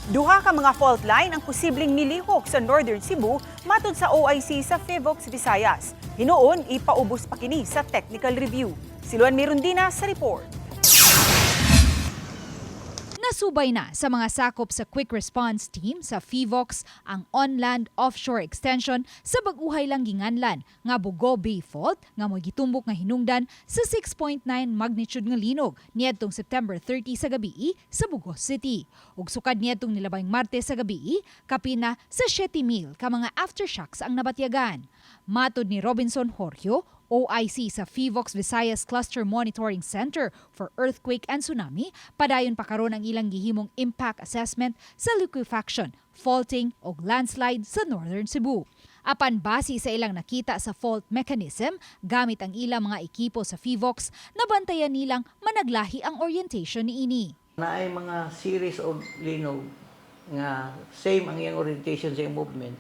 Duha ka mga fault line ang posibleng milihok sa Northern Cebu matod sa OIC sa Phivolcs Visayas. Hinuon, ipaubos pa kini sa technical review. Si Luan Mirundina sa report. Nasubay na sa mga sakop sa Quick Response Team sa Phivolcs ang on-land offshore extension sa bag-uhay lang ginganlan nga Bogo Bay Fault nga mo'y gitumbok nga hinungdan sa 6.9 magnitude nga linog niadtong September 30 sa gabii sa Bogo City. Ug sukad niadtong nilabayng Martes sa gabii, kapina sa 7,000 ka mga aftershocks ang nabatyagan. Matod ni Robinson Jorgio, OIC sa Phivolcs Visayas Cluster Monitoring Center for Earthquake and Tsunami, padayon pa karon ang ilang gihimong impact assessment sa liquefaction, faulting o landslide sa Northern Cebu. Apan base sa ilang nakita sa fault mechanism, gamit ang ilang mga ekipo sa Phivolcs, nabantayan nilang managlahi ang orientation niini. Naay mga series of linog nga same ang iyang orientation sa iyang movement,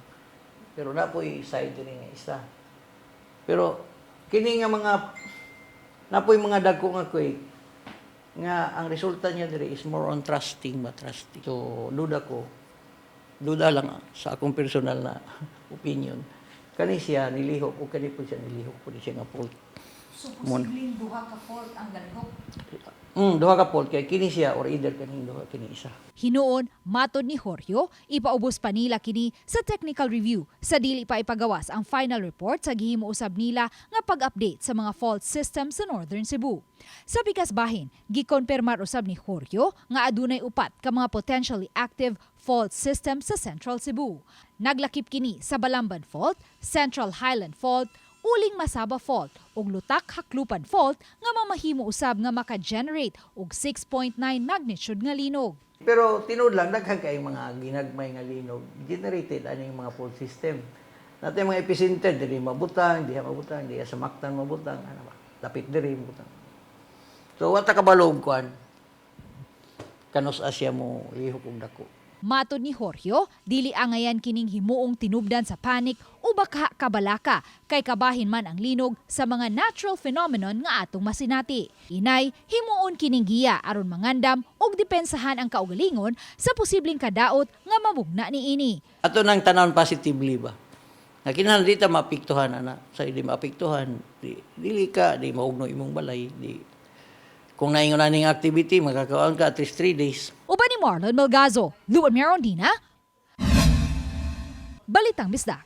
pero naa po'y side diri nga isa. Pero kini nga mga naa po'y mga dagko nga quake nga ang resulta niya diri is more on thrusting ba, thrusting. So duda ko, duda lang sa akong personal na opinion. Kani siya nilihok o kani po siya nilihok po siya nga fault. So posibleng duha ka fault ang galihok? Duha ka fault kay kini siya or either kaning duha, kini isa. Hinuon, matod ni Jorgio, ipaubos pa nila kini sa technical review sa dili pa ipagawas ang final report sa gihimo usab nila nga pag-update sa mga fault system sa Northern Cebu. Sa pikas bahin, gikonfirmar usab ni Jorgio nga adunay upat ka mga potentially active fault system sa Central Cebu. Naglakip kini sa Balamban Fault, Central Highland Fault, Uling Masaba Fault ug Lutak Haklupan Fault nga mamahimo usab nga maka-generate og 6.9 magnitude nga linog. Pero tinuod lang, daghan kayong mga ginagmay nga linog generated ani mga fault system. Natin mga epicenter diri mabutang, diha mabutang, diha sa Mactan mabutang, ano ba? Dapit diri mabutang. So wa ta kabalo og kuan. Kanus Asia mo lihok og dako. Matod ni Jorgio, dili angayan kining himuong tinubdan sa panic o baka kabalaka kay kabahin man ang linog sa mga natural phenomenon nga atong masinati. Inay, himuon kining giya aron mangandam og depensahan ang kaugalingon sa posibleng kadaot nga mamugna niini. Ato nang tanawon positively ba. Nga kinahanglan di ta maapektuhan ana. Sa di maapektuhan, di dili ka di maugno imong balay, di kung naingon aning activity makakaon ka at least 3 days. Uban ni Marlon Melgazo, Luan Merondina, Balitang Bisdak.